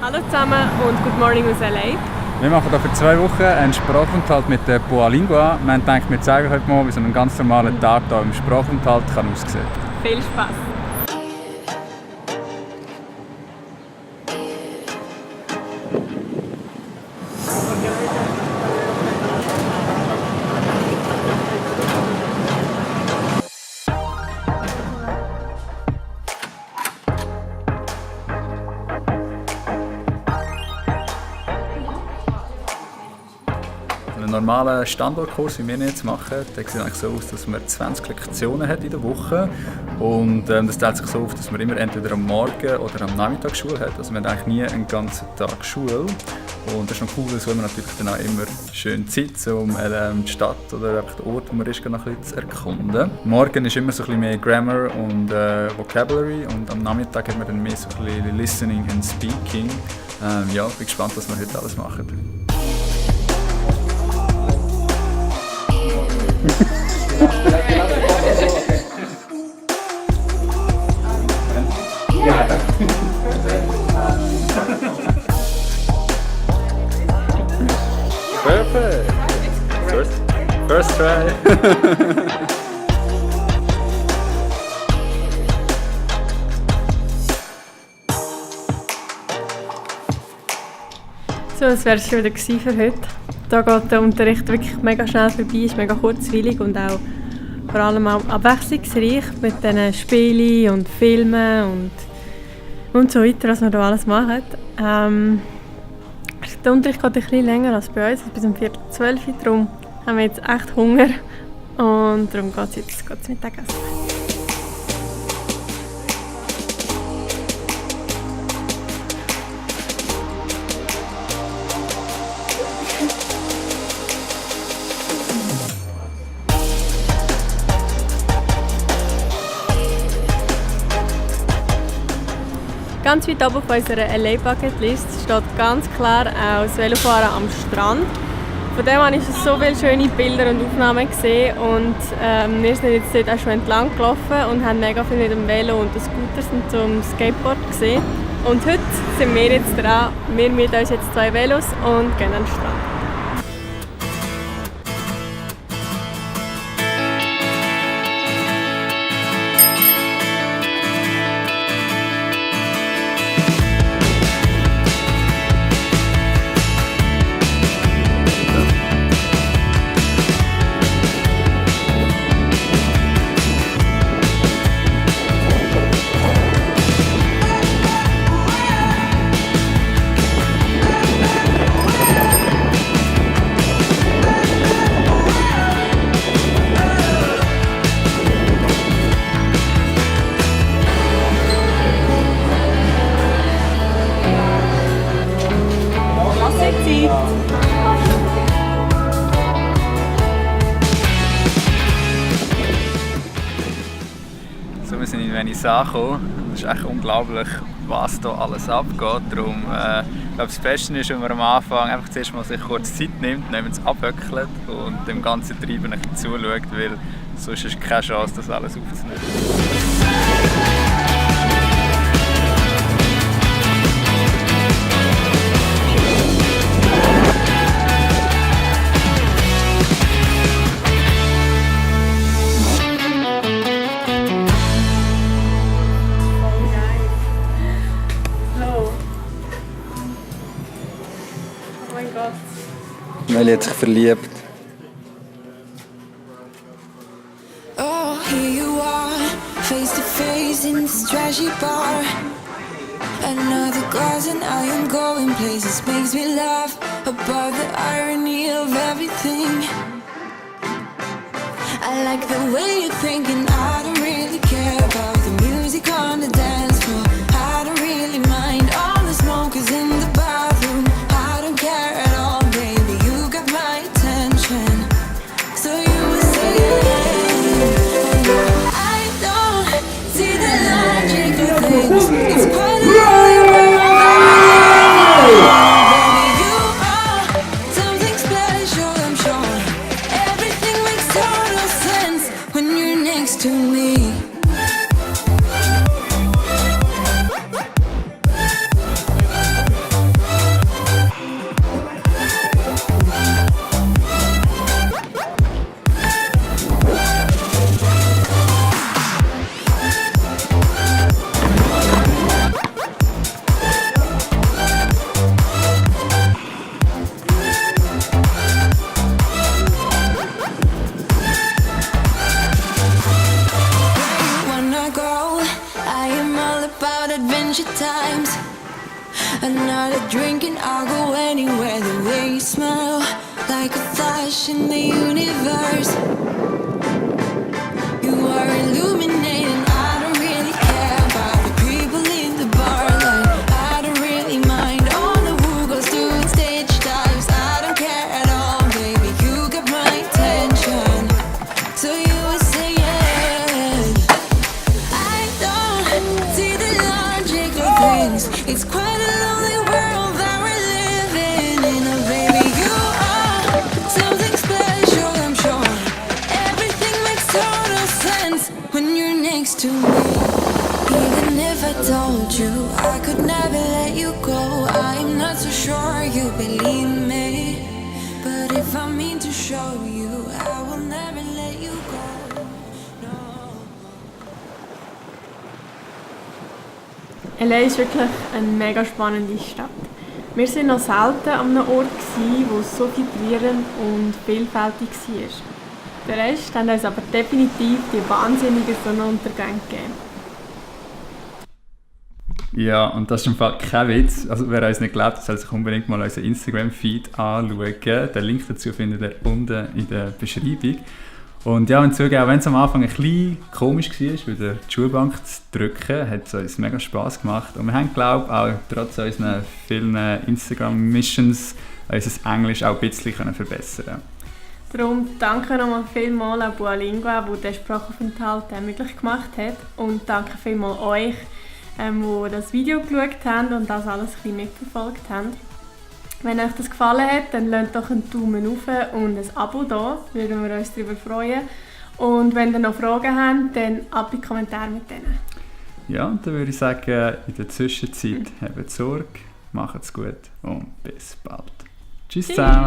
Hallo zusammen und Good Morning aus LA. Wir machen hier für 2 Wochen einen Sprachaufenthalt mit der Boalingua. Wir haben gedacht, wir zeigen heute mal, wie so ein ganz normaler Tag hier im Sprachaufenthalt aussehen kann. Viel Spaß! Einen normalen Standardkurs, wie wir ihn jetzt machen, der sieht eigentlich so aus, dass man 20 Lektionen hat in der Woche. Und das teilt sich so auf, dass man immer entweder am Morgen oder am Nachmittag Schule hat. Also man hat eigentlich nie einen ganzen Tag Schule. Und das ist noch cool, so haben wir natürlich dann auch immer schön Zeit, um die Stadt oder einfach den Ort, wo man ist, noch ein bisschen zu erkunden. Morgen ist immer so ein bisschen mehr Grammar und Vocabulary und am Nachmittag hat man dann mehr so ein bisschen Listening and Speaking. Ja, ich bin gespannt, was wir heute alles machen. Perfect. First try. So, das wäre es schon wieder für heute. Da geht der Unterricht wirklich mega schnell vorbei, ist mega kurzweilig und auch vor allem auch abwechslungsreich mit diesen Spielen und Filmen und so weiter, was wir da alles machen. Der Unterricht geht ein bisschen länger als bei uns, bis um 11:45 Uhr. Darum haben wir jetzt echt Hunger und darum geht es jetzt Mittagessen. Ganz weit oben auf unserer LA Bucketlist steht ganz klar auch das Velofahren am Strand. Von dem habe ich schon so viele schöne Bilder und Aufnahmen gesehen und wir sind jetzt dort auch schon entlang gelaufen und haben mega viel mit dem Velo und den Scooters und zum Skateboard gesehen. Und heute sind wir jetzt dran. Wir mieten uns jetzt 2 Velos und gehen an den Strand. So, wir sind in Venice angekommen. Es ist echt unglaublich, was hier alles abgeht. Darum, ich glaube, das Beste ist, wenn man am Anfang einfach zuerst mal sich kurz Zeit nimmt, neben es abhöckelt und dem ganzen Treiben ein bisschen zuschaut, weil sonst ist keine Chance, das alles aufzunehmen. Melli hat sich verliebt. Oh, here you are, face to face in this trashy bar. Another glass and I am going places. Makes me laugh about the irony of everything. I like the way you're thinking. I don't really care about the music on the dance floor. I don't really mind all the smoke is in the bathroom. I don't care at all, baby. You got my attention. So you were saying, I don't see the logic of things. It's quite a baby, you are something special, I'm sure. Everything makes total sense when you're next to me. bunch of times. Another drink and I'll go anywhere. The way you smell, like a flash in the universe. You are illuminating. I don't really care about the people in the bar. Like, I don't really mind all the who goes through stage dives. I don't care at all, baby. You got my attention. So you were saying, I don't see the logic of things. It's quite a lonely world that we're living in. Oh, baby, you are something special, I'm sure. Everything makes total sense when you're next to me. Even if I told you I could never let you go, I'm not so sure you believe me. But if I mean to show you, I will never let you go. No. LA ist wirklich eine mega spannende Stadt. Wir waren noch selten an einem Ort, der so vibrierend und vielfältig war. Der Rest hat uns aber definitiv die wahnsinnigen Sonnenuntergänge gegeben. Ja, und das ist im Fall kein Witz. Also wer uns nicht glaubt, soll sich unbedingt mal unseren Instagram-Feed anschauen. Den Link dazu findet ihr unten in der Beschreibung. Und ja, und zugeben, auch wenn es am Anfang ein bisschen komisch war, wieder die Schulbank zu drücken, hat es uns mega Spass gemacht. Und wir haben, glaube ich, auch trotz unseren vielen Instagram-Missions unser Englisch auch ein bisschen verbessern. Darum danke nochmal vielmals an Bualingua, der den Sprachaufenthalt möglich gemacht hat. Und danke vielmals euch, die das Video geschaut haben und das alles ein bisschen mitverfolgt haben. Wenn euch das gefallen hat, dann lasst doch einen Daumen hoch und ein Abo da, würden wir uns darüber freuen. Und wenn ihr noch Fragen habt, dann ab in die Kommentare mit denen. Ja, und dann würde ich sagen, in der Zwischenzeit habt Sorge, macht's gut und bis bald. Tschüss zusammen!